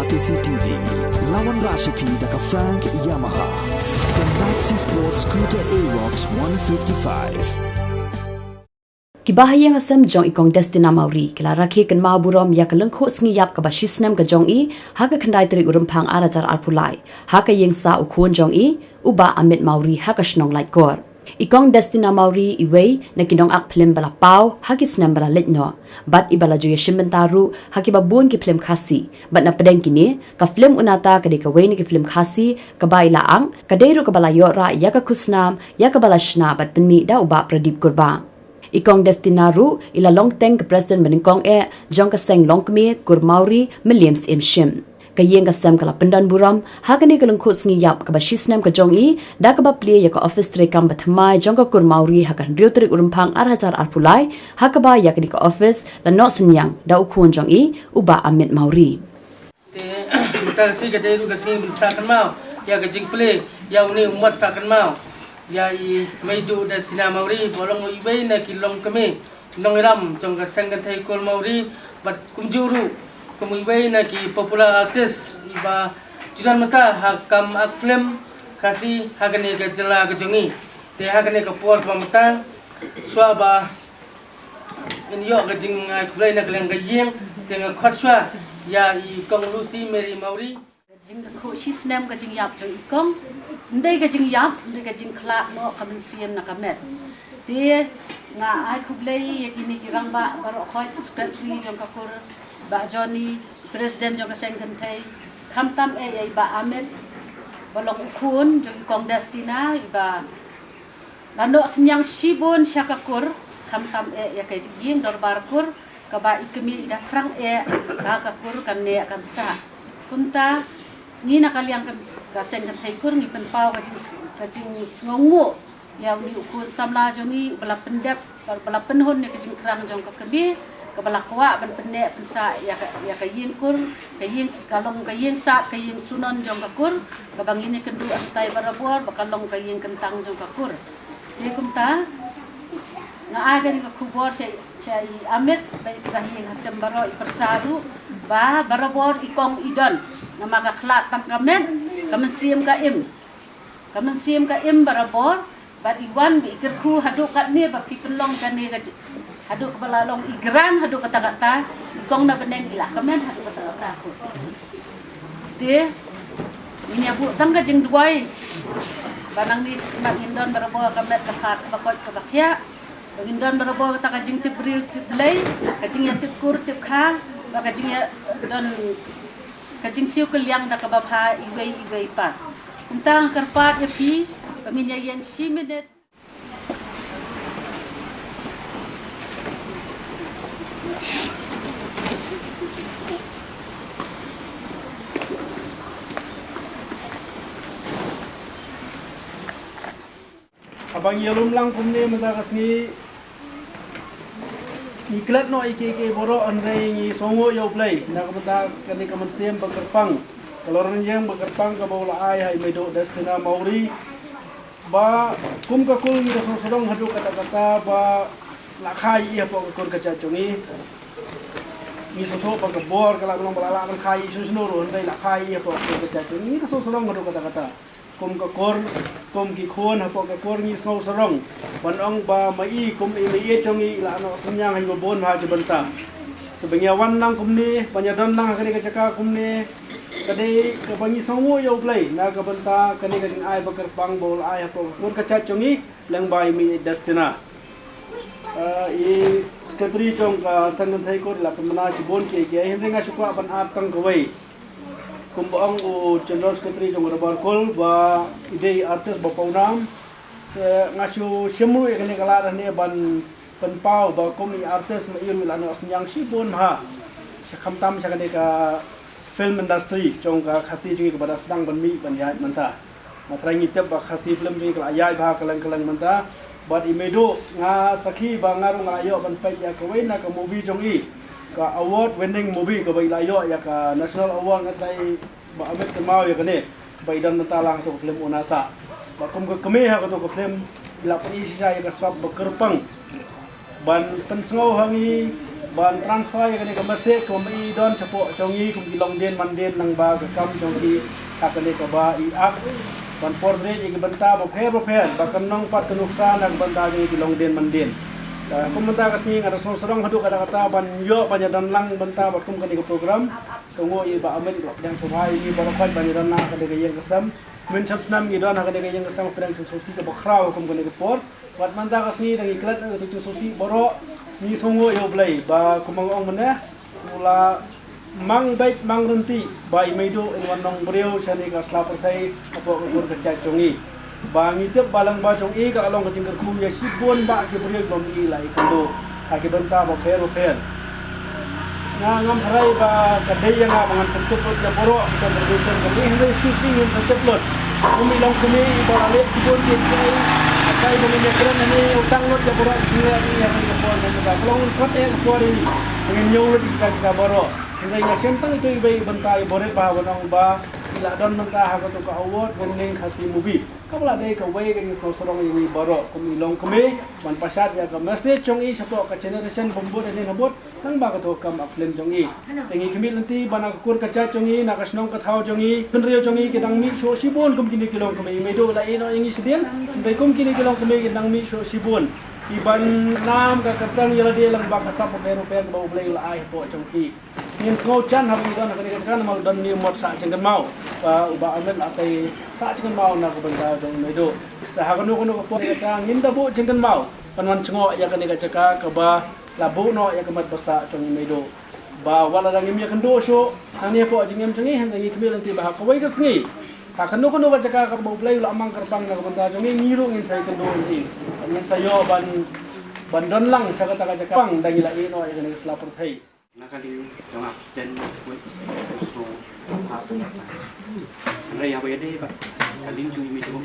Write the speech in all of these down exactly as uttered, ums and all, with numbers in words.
K C T V, lawan Rashipi da ka Frank Yamaha. The Maxi Sport Scooter Aerox one fifty-five. Ki bahaïing hasem jong i Kong Destina Mawrie ki la rakhe kynmaw burom ïa ka lyngkhuh sngi ïap kaba shisnem ka jong i ha ka khyndai tarik u Rymphang ar hajar arphew lai ha ka ïing sah u khun jong i u Bah Amit Mawrie ha ka shnong Laitkor. I Kong Destina Mawrie iwei na ki nongak phlim ba la paw ha ki snem ba la leit noh bad iba la ju ïashim bynta ruh ha kiba bun ki phlim Khasi bad na pdeng kine ka phlim Unata ka dei kawei na ki phlim Khasi kaba i la ang, ka dei ruh kaba la ïoh rah ïa ka khusnam ïa kaba la shna bad pynmih da u Bah Pradip Kurbah. I Kong Destina ruh i la long teng ka President banyngkong eh jong ka seng longkmie Kur Mawrie Mylliem Syiem Shim. Ka ïing ka sem ka la pyndon burom ha kane ka lyngkhuh sngi ïap kaba shisnem ka jong i da kaba plie ïa ka office treikam bathymmai jong ka Kur Mawrie ha ka hynriew tarik u Rymphang ar hajar arphew lai ha kaba ïa kane ka office la noh synñiang da u khun jong i u Bah Amit Mawrie. Te mynta ka sngi ka dei ruh ka sngi ban sah kynmaw ïa ka jingplie ïa une u mot sah kynmaw ïa i Meiduh Destina Mawrie ba long iwei na ki longkmie nongïalam jong ka seng kynthei Kur Mawrie bad kumjuh ruh kum iwei na ki popular artist iba ju don mynta ha kam ak phlim Khasi ha kane ka jylla ka jong i. Te ha kane ka por kaba mynta shuwa ba ngin ïoh ka jingai khublei na ka liang ka ïing te nga khot shuwa ïa i Kong Lucy Mary Mawrie. Jingkyrkhu shisnem ka jingïap jong i Kong. Ndei ka jingïap, ndei ka jingkhlad noh ka mynsiem na ka met. Te nga ai khublei ïa kine ki rangbah baroh khoit, secretary jong ka kur, Bah Johnny, president jong ka seng kynthei, khamtam eh ïa i Bah Amit ba long u khun jong i Kong Destina iba la noh synñiang shibun sha ka kur, khamtam eh ïa ka ïing dorbar kur kaba i kmie i da thrang eh ha ka kur kan neh kan sah. Kumta ngi na ka liang ka seng kynthei kur ngi pynpaw ka jing, ka jingsngewnguh ïa une u khun samla jong ngi ba la pyndep, ba la pynhun ïa ka jingthrang jong ka kmie kaba la kwah ban pynneh pynsah ïa ka, ïa ka ïing kur, ka ïing s-, ka long ka ïing sah, ka ïing sunon jong ka kur kaba ngin ïakynduh hangtai barabor ba ka long ka ïing kyntang jong ka kur. Te kumta nga ai kane ka khubor sha, sha i Amit bad ïa ki bahaïing hasem baroh, i pyrsa ruh ba barabor i Kong i don, namar ka khlad tang ka met, ka mynsiem ka im. Ka mynsiem ka im barabor bad i wan ba i kyrkhu haduh katne ba phi pynlong kane ka ji-, haduh kaba la long i grang haduh katta katta, i Kong na bneng i la kmen haduh katta katta. Te ngin ïa buh tang ka jingduwai ba nangne shakhmat ngin don barabor ka met ka phad kaba koit kaba khiah, ba ngin don barabor kata ka jingtip briew tip Blei, ka jingïatip kur tip kha, ba ka jingïa don ka jingsiew kylliang da kaba bha iwei iwei pat. Kumta nga kyrpad ïa phi ba ngin ïa ïeng shi minit. Haba ngi ïalum lang kumne mynta ka sngi, ngi klet noh ïa kiei kiei baroh, hynrei ngi sngewnguh ïa U Blei na ka bynta kane ka mynsiem ba kyrpang, ka lorniang ba kyrpang kaba u la ai ha i Meiduh Destina Mawrie. Ba kum ka kur ngi da sngewsarong haduh katta katta ba la kha ïa i hapoh ka kur ka jait jong ngi. Ngi sngewthuh ba ka bor ka lah ban long ba la lah ban kha ïa i shano shano ruh, hynrei la kha ïa i hapoh ka kur ka jait jong ngi, ngi da sngewsarong haduh katta katta. Kum ka kur, kum ki khun hapoh ka kur ngi sngewsarong ban ong ba ma i kum i mei jong ngi i la noh synñiang ha i ba bun bha ki bynta. Te ba ngi ïa wan lang kumne, ba ngi ïa don lang ha kane ka jaka kumne, ka dei kaba ngi sngewnguh ïa U Blei na ka bynta kane ka jingai ba kyrpang ba u la ai hapoh ka kur ka jait jong ngi lyngba i Mei Destina. Ah, i secretary jong ka seng kynthei kur i la pynbna shibun kiei kiei, hynrei nga shu kwah ban add tang kawei. Kumba ong u General Secretary jong ka Dorbar Kur ba i dei artist ba pawnam. Te nga shu shim ruh ïa kane ka lad hangne ban pynpaw ba kum i artist ma i ruh i la noh synñiang shibun bha, sha khamtam sha kane ka film industry jong ka Khasi jong ngi kaba dang sdang ban mih ban ïaid mynta. Nga trai ngi tip ba Khasi film jong ngi ka la ïaid bha kylleng kylleng mynta. Bad i Meiduh, nga sakhi ba nga ruh nga la ïoh ban peit ïa kawei na ka movie jong i, ka award winning movie kaba i la ïoh ïa ka National Award, nga trai ba Amit kynmaw ïa kane, ba i don mynta lang ha kato ka film Unata. Ba kum ka kmie ha kato ka film i la pyni shisha ïa ka sap ba kyrpang ban pynsngew ha ngi Ban transfer ïa kane ka message kumba i don shapoh jong i kum ki longdien mandien nang ba ka kam jong i ha kane kaba i ap ban por dre ïa ki bynta bapher bapher ba kan nang pat ka nuksa na ka bynta jong i ki longdien mandien. Kum mynta ka sngi nga da sngewsarong haduh katta katta ban ïoh ban ïa don lang bynta bad kum kane ka program. Ka nguh ïa i Bah Amit i ba pdiang sngewbha ïa i baroh khoit ban ïa don lang ha kane ka ïing ka sem. Mynsham snem ngi don ha kane ka ïing ka sem pdiang jingsngewsih kaba khraw kum kane ka por. Wat mynta ka sngi da ngi klet na ka jingsngewsih baroh ngi sngewnguh ïa U Blei ba kumba nga ong mynne u la mang beit mang rynti ba i Meiduh in wan long briew shane ka sla pyrthei hapoh ka kur ka jait jong i. Ba ngi tip ba lang ba jong i ka long ka jingkyrkhu ïa shibun ba ki briew jong i la i kynduh ha ki bynta bapher bapher. Nga ngam hrai ba ka dei ïa nga ba ngan pynkup lut ïa baroh ki contribution ka dei hynrei shisha ngin sa tip lut. Kum i longkmie i ba la leh kibun ki kiei. Ka kai ba ngin ïa kren hangne u tang lut ïa baroh ki ngi ïa ka por ngan ba ka long kot eh ka por i ngin ñiew lut ïa ka baroh. Hynrei nga shem tang ito i ba i bynta i Borit ba ha ba nong ba i la don mynta ha kato ka award winning Khasi movie. Kaba la dei kawei ka jingsngewsarong ïa ngi baroh kum i longkmie ban pashat ïa ka message jong i shapoh ka generation bym bud hadien habud. Nang ba ka to kam ap len jong i. Te ngi khmih lynti ba na ka kur ka jait jong i na ka shnong ka thaw jong i. Hynriew jong i ki dang mih shuh shibun kum kine ki longkmie i Meiduh la ïeh noh ïa ngi shadien. Hynrei kum kine ki longkmie ki dang mih shuh shibun. I ban nam ka kyrteng ïa lade lang ba ka sap bapher bapher ba U Blei u la ai hapoh jong ki. Ngin sngew jan haba ngi don ha kane ka jaka namar don ni mot sah jingkynmaw. Ba u Bah Amit la tei sah jingkynmaw na ka bynta jong i Meiduh. Te ha kano kano ka por ka jaka ngin da buh jingkynmaw ban wan jngoh ïa kane ka jaka kaba la buh noh ïa ka mat ba sah jong i Meiduh. Ba wat la dang ngim ïakynduh shuh hangne hapoh jingim jong ngi hynrei ngi khmih lynti ba ha kawei ka sngi ha kano kano ka jaka kaba U Blei u la mang kyrpang na ka bynta jong ngi ngi ruh ngin sa ïakynduh lynti. Ngin sa ïoh ban ban don lang sha kata ka jaka ba dang ngi la ïeh noh ïa kane ka sla pyrthei. Na ka liang jong nga President Wei Sro Hasnata. Hynrei haba ïadei bad ka liang jong i Meiduh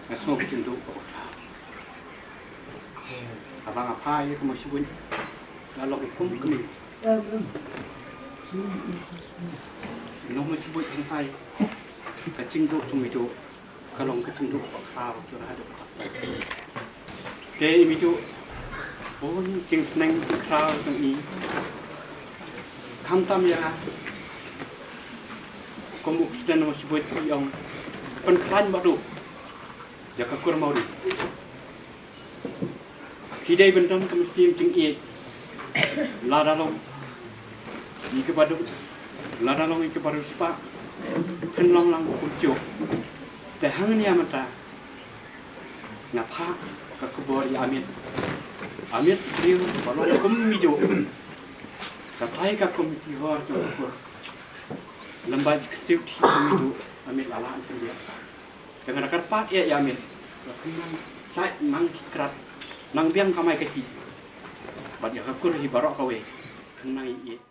nga sngew ka jingduh kaba khraw. Haba nga phah ïa ka Masibuit la long kum kmie. Long Masibuit hangtai ka jingduh jong i Meiduh ka long ka jingduh kaba khraw jong nga haduh katta. Te i Meiduh, bun jingsneng jingkhraw jong i. Khamtam ïa nga kum u President Masibuit i ong pynkhlaiñ bad u ïa ka kur Mawri. Ki dei ban don ka mynsiem jingïeit. Lada long ïa kaba duk, lada long ïa kaba riewspah, phin long lang kumjuh. Te hangne mynta nga phah ka khubor ïa Amit. Amit briew ba long kum i Meiduh. Ka tai ka kum ki hor jong ka kur. Lem bad ka siew thi kum i Meiduh, Amit la lah pynbiang. Te nga da kyrpad ïa ïa Amit. Ba phin nang shait nang ki krat nang biang kamai kajih. Bad ïa ka kur hi baroh kawei phin nang ïeit.